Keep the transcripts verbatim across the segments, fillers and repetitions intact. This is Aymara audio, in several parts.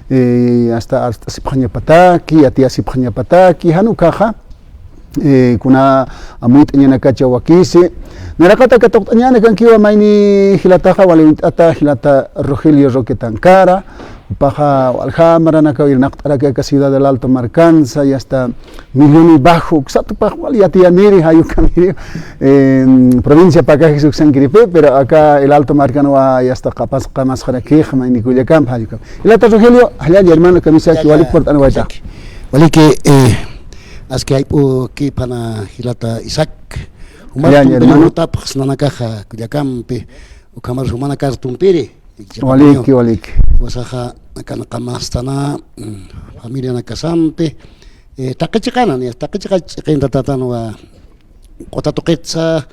eh, hasta arst'asipxañapataki, yatiyasipxañapataki, jan ukaxa, eh, kuna amuyt'añanakacha wakisi. Naraqata katuqt'añanakankiwa mayni jilataxa, wali uñt'ata jilata Rogelio Roque Tancara, jupaxa walja maranakaw irnaqt'araki aka Ciudad del Alto markansa, y hasta millón y bajo, uksatupax wali yatiyaniri, jayukamiri, eh, provincia Pacajes uksankiripi, pero aka El Alto markanwa, y hasta qapas qamasxarakix, mayni kullakamp, jayukamp. Jilata Rogelio, jallalla hermano, kamisaki, walik purt'anwayta. Waliki, eh, aski jayp'u kipana jilata Isaac. Jumar tumpini hermano. Jutapx nanakaxa kullakampi, ukhamar jumanakar tumpiri. Waliki, waliki. Wasaxa, akan qamastana, mm, familianakasampi, eh, taqi chiqana, niya, taqi chiqa ch'iqinta tatanwa, Q'uta tuqitsa,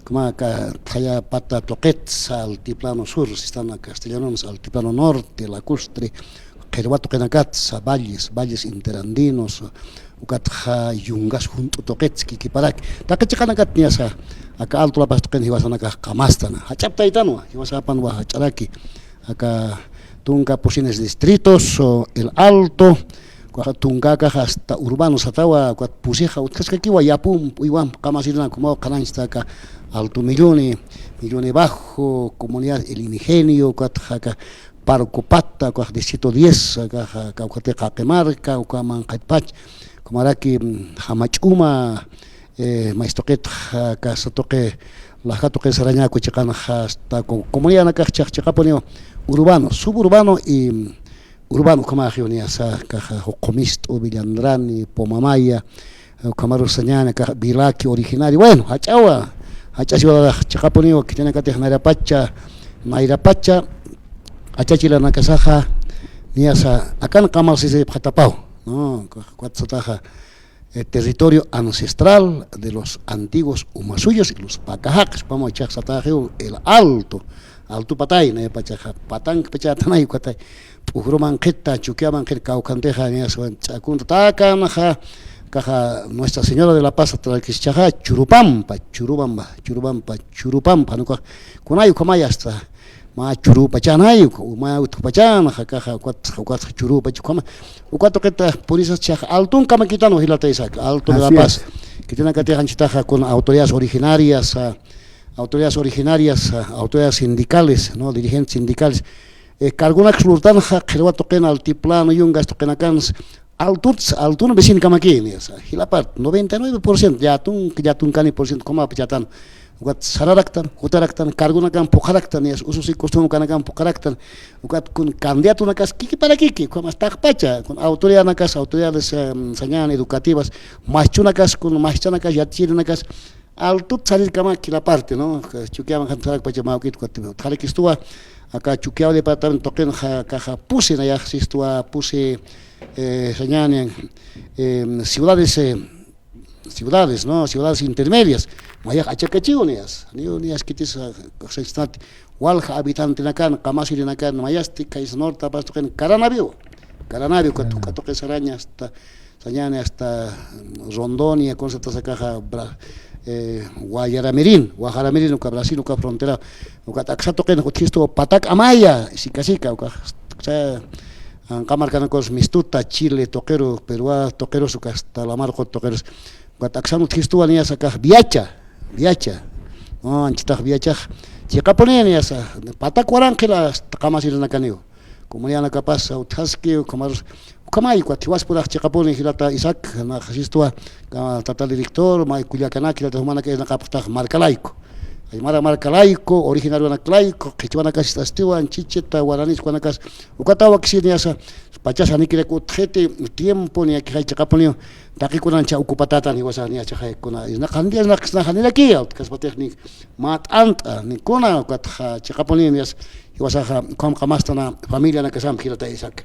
kuma aka thaya pata tuqitsa, Altiplano Sur, sistan castellano, Altiplano Norte, Lacustre, qhirwa tuqinakatsa, valles, valles interandinos, ukatxa yungas junt'u tuqitsa, kikiparaki. Taqi chiqanakat niyasa, aka Alto La Paz tuqin jiwasanakax qamastana. Jach'ap taytanwa, jiwasapanwa jach'araki. Aka tunka pusines distritos, o, El Alto, ukaxa tunka akaxa hasta urbano satawa, ukat pusixa utjaskakiwa yapump, uywamp, qamasirina, kumaw qhananchta aka Alto Milloni, Milloni Bajo, comunidad El Ingenio, ukat aka Parco Pata, ukax distrito diez, aka, aka, ukat Qaqi Marka, uka Manqhaypach, kumaraki, mm, Jamach'uma, eh, mays tuqitxa, aka sa tuqi, laja tuqi sarañaku chiqanxa, hasta co-, comunidadnakax chiqapuniw urbano, suburbano y urbano ukhamaxiw niyasa, kaxa Juqumist'u, Villandrani, Pomamaya, ukhamarus sañani, kaxa Vilaki originario, bueno, jach'awa, jach'a ciudadax chiqapuniw, khitinakatix nayrapacha, nayrapacha, achachilanakasaxa, niyasa, akan qamasisipxatapaw, ¿no? Ukat sataxa, eh, territorio ancestral de los antiguos umasuyos y los pacajaqis, pama chaqsataxiw El Alto, Alto Patay, naya pachaxa, patank pachata nay ukatay, p'ujruman qhita, chukiaman qhita, kawkhantixa, niyasa, ch'akunta takanxa, kaxa Nuestra Señora de la Paz, trakischaxa, Churupampa, Churupampa, Churupampa, Churupampa, nukax, kunay ukhamay hasta, mä churupachanay, uka, mä utjpachanxa, kaxa, ukat, ukat churupach, ukhama, ukat tuqita purisas chiqax Alton kamakitanwa jilata Isaac, Alto de La Paz. Así es. Khitinakatix anchitaxa con autoridades originarias, ah, autoridades originarias, ah, autoridades sindicales, ¿no? Dirigentes sindicales. Eh, cargonaks lurtanxa, qhirwa tuqin, altiplano, yungas tuqinakans, Altuts, Altun vecinokamaki, niyasa. Jilapart, noventa y nueve por ciento, llätunk, llätunkani por ciento, ukhama pachatan. Ukat sararaktan, jutaraktan, cargonakan phuqharaktan, niyasa, usos y costumbres ukanakan phuqharaktan. Ukat kun candidatonakas kikiparakiki, ukhamas taqpacha, kun autoridadnakas, autoridades, em, sañan educativas, maschhunakas, kun maschanakas, yatichirinakas, Altut sarirkama jilapart, ¿no? Chukiaman jantarak pacha mawkit, ukat utjarakistuwa, aka Chukiyaw departamento tuqinxa, kaxa pusi nayax sistuwa, pusi, eh, sañani, em, ciudades, eh, ciudades, ¿no? Ciudades intermedias. Mayax achakachiw niyas. Niw niyas khitis, ah, walja habitantenakan, qamasirinakan, mayasti, kaysa norte, pastuqin, Caranaviw. Caranaviw, ukat, ukat tuqi saraña hasta, sañani hasta, mm, Rondonia, kunsa tasakaxa, Bra-, eh, Guayaramirin, Guajaramirin, uka Brasil, uka frontera, ukat aksa tuqin, utjistu, Patak Amaya, sika sika, uka, uka, Anqa markanakus mistuta, Chile tuqiru, Perú tuqirus, uka hasta Lamarqu tuqirus. Ukat aksan utjistuwa niyasa kax Viacha, Viacha. No, anchitax Viachax chiqapuni niyasa, patak waranqila hasta qamasirinakaniw. Comunidadnakapas utjaski, ukhamarus, ukhamay, ukat jiwaspurax chiqapuni jilata Isaac, nax sistuwa, ka-, tata director, may kullakanaki, jilata jumanaka irnaqapxtax markalayku. Aymara markalayku, originarionak layku, qhichwanakas ist'astiwan, chichita, guaranis, ukanakas, ukataw wakisi niyasa, pachas janikirak utjiti, tiempo niyakixay chiqapuniw, taqikunan cha ocupatatan jiwasa niyachaxay kuna, isna qandias naksna janirakiya, utkaspatix ni mat'ant'a, ni kuna, ukatxa chiqapuniw niyas, jiwasaxa, ukham qamastana, familianakasamp jilata Isaac.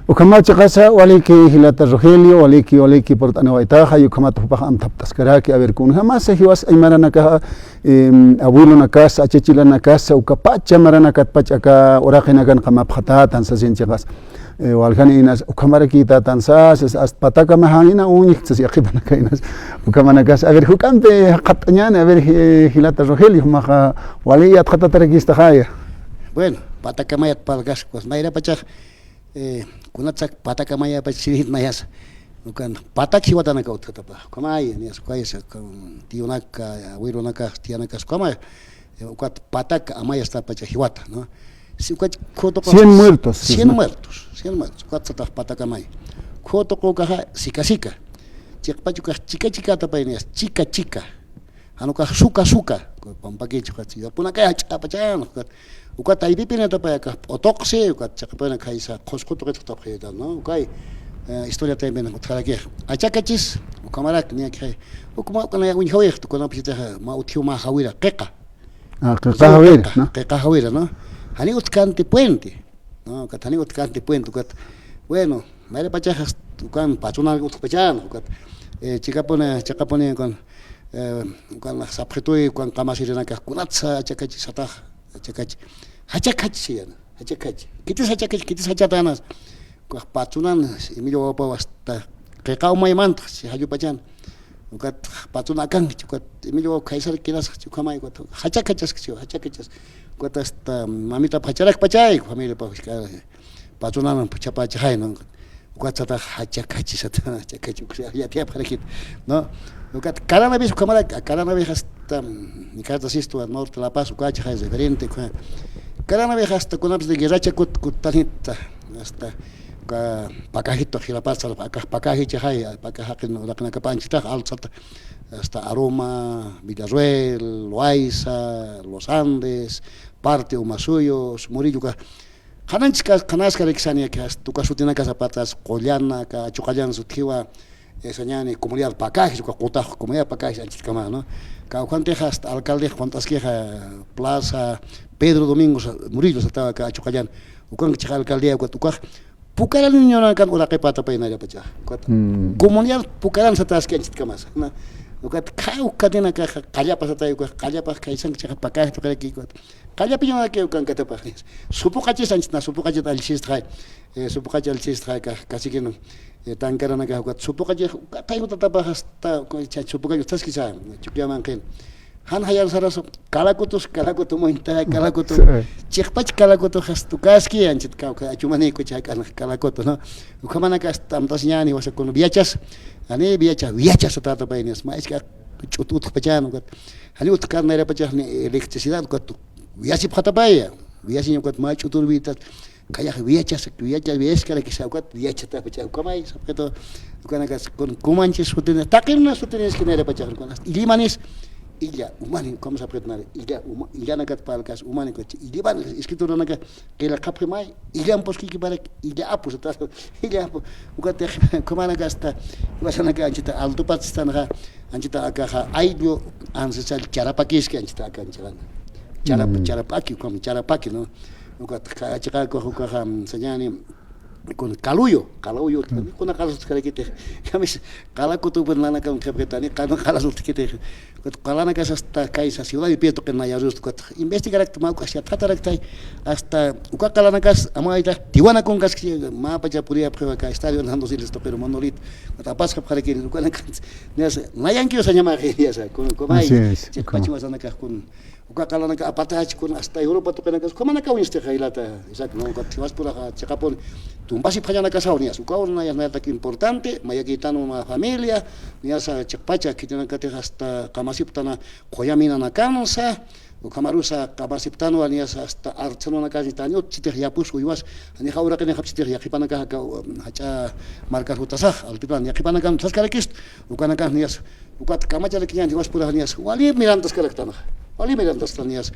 Ukhama chiqasa, waliki jilata Rogelio, waliki, waliki purt'aniwaytaxa, y ukhamat jupax amthapt'askaraki, a ver, kunjamasa jiwas aymaranakaxa, em, abuelonakas, achachilanakasa, uka pacha maranakatpach aka uraqinakan qamapxatätan sasin chiqas. Eh, waljan inas, ukhamarakïtätan sas, sas, hasta patakama jan ina uñjt sas yaqhipanaka inas, ukhamanakas. A ver, juk'ampi jaqhapt'añäni, a ver, ji-, jilata Rogelio, jumaxa wali yatxatatarakistaxaya. Bueno, patakama yatparkaspas, nayrapachax, Eh, kunatsa patak amaya pachasirit nayasa. Ukan patak jiwatanaka utjatapa. Ukamay, niyas, ukaysa, tiyunaka, abuelonaka, tiyanakas, ukamay. Eh, ukat patak amaya asta pacha jiwata, ¿no? Si ukat khutuqa cien muertos, cien muertos, cien muertos. Ukat satax patak amaya. Khutuqa ukaxa sika sika. Chiqpach ukax chika chikatapay niyas, chika chika. Jan ukax suka suka, pampakichi ukat, yapunakay jach'apachan, ukat, ukat aypipinatapay akax p'utuqsi, ukat chiqapuna khaysa qusqu tuqit jutapxaytan, ¿no? Ukay, eh, historia también utjarakix. Achakachis, ukhamarak, niyakixay. Ukma, ukana uñjawix, tukunapis itaxa, mä utjiw mä jawira, qiqa. Ah, qiqa jawira, ¿no? Qiqa jawira, ¿no? Jani utjkanti puente. ¿No? Ukat jani utjkanti puente, ukat. Bueno, mayra pachaxa ukan patsunan utjpachan, ukat. Eh, chiqapuni, chiqapuni ukan, eh, ukan sapxituy, ukan qamasirinakax kunatsa achakachi satax, achakachi. Jachakachi siyana, jachakachi. Kitis jachakachi, kitis jachatanas. Ukax patsunan, Emilio Wawapaw asta qiqa umaymantax, si jallupachan. Ukat patsuna akankichi, ukat Emilio Wawapaw khaysar kirasxchi, ukhamay, ukat jachakachaskchi, jachakachas. Ukat asta mamita pacharak pachay, familia pa, patsunan puchapachajay, ¿no? Ukat satax jachakachi, satax jachakachi, ukat yatiyapxarakit, ¿no? Ukat karanawis ukhamarak, karanawis asta, mm, mi carta sisto, norte La Paz, ukachajay, referente, ukha. Karanawis asta kunapis de guerracha kut, kuttanita, asta, uka, pakajito, jilapasa, pakajichajay, pakaja, jaqin, uraqinakapanchitax, alzata, asta Aroma, Villarroel, Loaiza, Los Andes, parte Umasuyos, Murillo, uka, qhananchis, qhanaskarakisani, aka, tuka sutinaka sapatas, Qullana, aka, Achuqallan sutjiwa, eh, sañani, comunidad Pakajis, uka qutax, comunidad Pakajis, anchitkama, ¿no? Kawkhantixa, asta alcaldex, Juan Tasqueja, plaza, Pedro Domingos, Murillo, satawa, aka, Achuqallan, ukanchix alcaldía, uka, ukax, Pucaraniñonakan uraqipatapay nayrapachax. Ukat, mm, comunidad Pucaran sataski anchitkamasa, ¿no? Ukat, khaw, katinakaxa, qallapa satay, ukax, qallapa, khaysankachaxa, Pakajis tuqiraki, ukat. Qallapiñanaki ukankatapax. Supuqachis anchitna, supuqachit allchhistxay. Eh, supuqach allchhistxay ka, caciquenon. Eh, tankaranakax ukat supuqachix, ukat tayputatapax asta, uka cha, supuqach utjaskisa, Chukiyaw manqhin. Jan jayar sarasu, kalakutus, kalakutu muñta, kalakutu. Sí. Chiqpach kalakutux asta ukaski, anchit kawkha, achumani kucha jak'an kalakutu, ¿no? Ukhamanaka asta amtasiñani, wasakun viachas, ani viachas, viachas satatapaynis, ma iska ch'ut utjpachan, ukat. Jani utjkar nayrapachax ni electricidad, ukat, viasipxatapaya, viasiña ukat mä ch'utur vitas, kayax viachas, viachas, viaskarakisa ukat, viachatapacha, ukamay, sapxitu, ukanakas, kun, kumanchis sutini, taqiruna sutiniski nayrapachax, ukanas, illimanis, illa, umani, ukam sapxitnari, illa, uma, illanakat parlkas, umani, ukat, illiman, escrituranaka, qillqapximay, illampuskiki para, illa apu, sata, illa apu, ukat, kumanaka asta, iwasanaka anchita, altupat istanxa, Anchita akaxa ayllu ancestral charapakiski, anchita aka anchirana. Charap-, mm, charapaki, ukham charapaki, ¿no? Ukat ka-, chiqakuxa ukaxa, mm, sañani, kun kaluyo, kaluyo, mm, kuna qalas utjkarakitix. Kamis, qalakutu, pues, nanaka utjapkitani, qala-, qalas utjkitix. Ukat qalanakas asta kaysa ciudad de Pieto, qina yarust, ukat investigarakta, mä ukas yatxataraktay, asta uka qalanakas, ama ayta, tiwana kunkaski, mä pacha puriyapxiwa ka estadio Nando Siles tuqiru monolito. Ukat apasxapxarakini, ukanakas, Niyas, nayankiw sañamaxi, niyasa, kun, kumay, así es, chiqpach wasanakax kun, uka qalanaka apatach kun, hasta Europa tuqinakas, ukhamanakaw uñstix jaylata, Isaac, ¿no? Ukat jiwaspuraxa, chiqapun, tumpasipxañanakasaw, niyas, ukaw nayas, nayatak importante, mayakïtanwa mä familia, niyasa, chiqpacha, khitinakatix hasta qamasiptana, quyaminanakansa, Ukhamarusa qamasiptanwa, niyasa, hasta artsanunakaña, tani utjchitix yapus uywas, janixa uraqinixapchitix yaqhipanakax aka, um, jach'a markar jutasax, altiplano, yaqhipanakan utjaskarakist, ukanakan niyas, ukat kamacharakiñan jiwaspurax niyas, wali mirantaskaraktanxa, wali mirantastan niyas,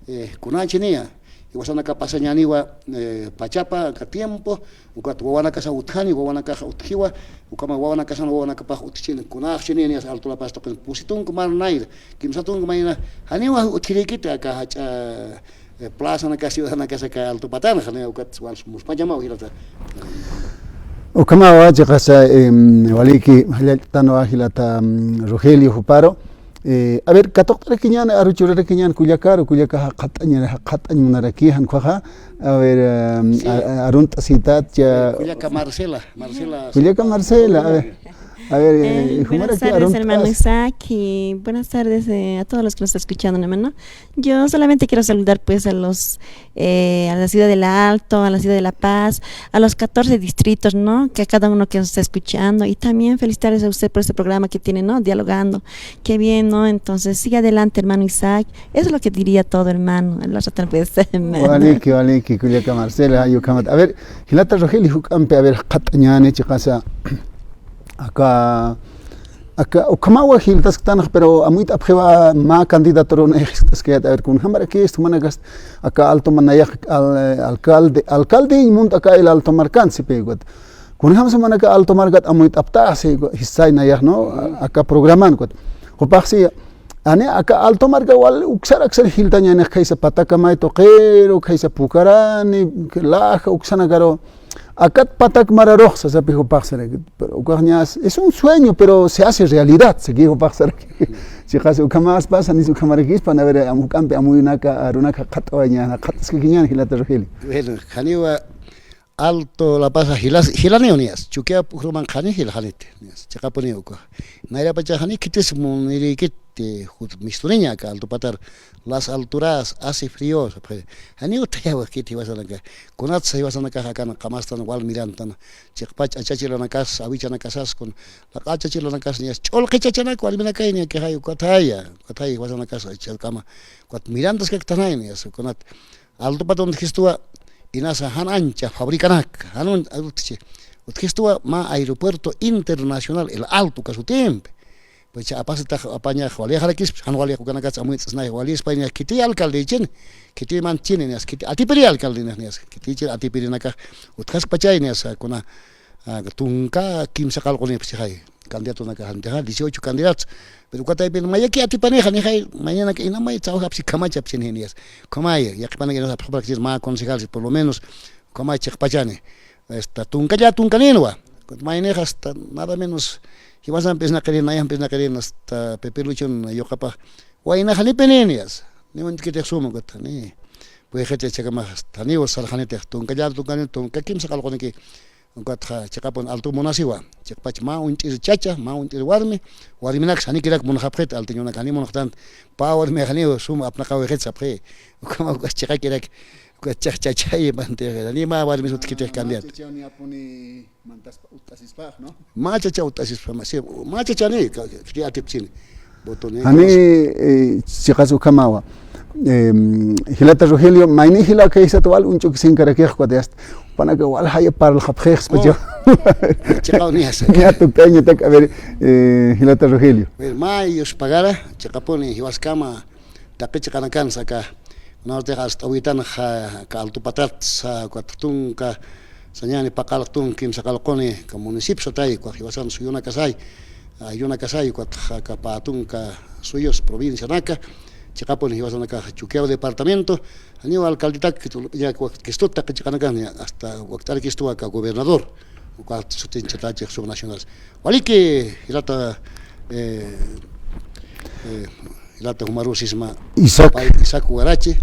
eh, kunanchi niya, jiwasanaka pasañaniwa, eh, pachapa, aka tiempo, Ukat wawanakasaw utjani, wawanakax utjiwa, ukhama wawanakasan wawanakapax utjchini, kunaxchini, niyas Alto La Paz tuqin pusi tunka mar nayra, kimsa tunka mayna, janiwa utjirïkiti aka jach'a, eh, plazanaka, ciudadanakasa aka Alto Patana, janiwa ukat wals muspachamaw jilata. Ukhamawa chiqasa, em, waliki, jallalltanwa jilata, em, Rogelio Juparo, Eh, a ver, katuqt'arakiñän, aru churarakiñän kullakaru, kullaka jaqhatañ, jaqhatañ munaraki, jan ukkhaxa. A ver, em, sí, a, a, arunt'asitat, ya. Kullaka Marcela, Marcela. Kullaka Marcela, a ver. A ver, eh, eh, buenas tardes, hermano Isaac, y buenas tardes, eh, a todos los que nos están escuchando, hermano. Yo solamente quiero saludar, pues, a los, eh, a la ciudad del Alto, a la ciudad de La Paz, a los catorce distritos, ¿no? Que a cada uno que nos está escuchando, y también felicitarles a usted por este programa que tiene, ¿no? Dialogando. Qué bien, ¿no? Entonces, sigue adelante, hermano Isaac. Eso es lo que diría todo, hermano. El otro también puede ser, hermano. Waliki, waliki, kullaka Marcela, ay, ukhamat. A ver, jilata Rogelio, juk'ampi, a ver, qhat'añäni, chiqasa. Aka, aka, ukhamawa jiltasktanx, pero amuyt'apxiwa mä candidato arunayxisktaskayät, a ver, kunjamarakïst, jumanakast, aka Alto manayax, al-, alcalde, alcalde, munt aka el Alto markant, sipï, ukat. Kunjams jumanaka Alto markat amuyt'aptax, si, jisay nayax, ¿no? Aka programan, ukat. Jupax si, ani aka Alto marka wal uksar, uksar jiltañänix khaysa Patakamay tuqiru, khaysa Pukarani, Laja, uksanakaru. Akat patak mararux sasapï jupax saraki. Pero ukax ñas, es un sueño, pero se hace realidad, saki jupax saraki. Chiqas ukhamaspas, janis ukhamarakïspan, a ver, am-, juk'ampi amuyunaka, arunaka qhat'awañäni, qhat'askakiñäni jilata Rogelio. Bueno, janiwa Alto La Paz jilas, jilaniw niyas, Chukiyaw p'ukhruman qhani jilxaniti, niyas, chiqapuniw ukax. Nayrapachax jani khitis munirïkiti, jut mistuniña aka Alto patar, las alturas, hace frío, sapxi. Janiw utjayaw kiti jiwasanaka. Kunatsa jiwasanakax akan qamastan wal mirantan. Chiqpach achachilanakas, awichanakasas kun. Laq'a achachilanakas niyas. Ch'ulqi chachanak warminakay niya kixay, ukataya. Ukataya jiwasanakas achachilkama. Ukat mirantaskakthanay niyas. Kunat Alto patar utjistuwa, inasa jan ancha fabricanaka. Jan un-, utji. Utjistuwa mä aeropuerto internacional, El Alto uka sutimpi. Pues cha apasitax apañax walixarakispa, jan walix ukanakats amuyt'snax walispa, niyas khiti alcalde ichini, khiti manchini, niyas khiti atipiri alcalde, niyas khiti ichini atipirinakax utjaskpachay, niyas kuna, ah, tunka kimsa qallqunipxi chixay, candidatonakax, jantixa dieciocho candidatos. Pero uka taypin mayaki atipanixa, nixay, mañanaka inamay, tsaw japsi kamacha psin, niyas. Kamay, yaqhipanaka inas apxaparakchir mä concejal, si por lo menos, kamay chiqpachani. Hasta tunkalla tunkaninwa. Maynixa hasta nada menos, jiwasampis naqirin, nayampis naqirin, hasta Pepe Luchon yuqapax. Waynaxa nipinïniyas. Ni uñt'kitix suma, ukat, ni. Pues, jach'a chakamax, hasta niw sarxanitix, tunkalla tunkanin, tunka kimsa qallquniki. Ukatxa, chiqapun Alto munasiwa. Chiqpach mä uñt'ir chacha, mä uñt'ir warmi, warminaksa janikirak munxapxit, alteñonak jani munxtan, pä warmix janiw suma apnaqawixit sapxi. Ukhama ukas chiqakirak, ukas chach-, chachay, mantix, ni mä warmis utjkitix candidato. Mä chacha ut'asispax, ¿no? Mä chacha ut'asispa, ma-, sí, mä chachani, ka-, ka-, atipchini. Botoni. Jani, eh, chiqas ukhamawa. Em, jilata Rogelio, mayni jila kaysat wal uñch'ukisinkarakixa, ukat yast. Jupanaka wal jaya parlxapxix, oh, pacha. Chiqaw niyasa. Ña tukañatak, a ver, eh, jilata Rogelio. A ver, mä yuspagara, chiqapuni, jiwaskama, taqi chiqanakansa aka, kunawatix ast'awitanxa aka Alto patartsa, ukat tunka, sañäni paqallq tunka kimsa qallquni, aka municipio satay, ukat jiwasan suyunakasay, ayllunakasay, ukat aka pä tunka suyus provincianaka, chiqapuni jiwasanakax Chukiyaw departamento, janiw alcaldetak, ya, ukat kistut taqi chiqanakan, hasta wakt'arakistuwa aka gobernador, ukat sutinchatachi subnacional. Waliki, jilata, eh, eh, jilata jumaru sisma Isaac. Pay Isaac Warachi,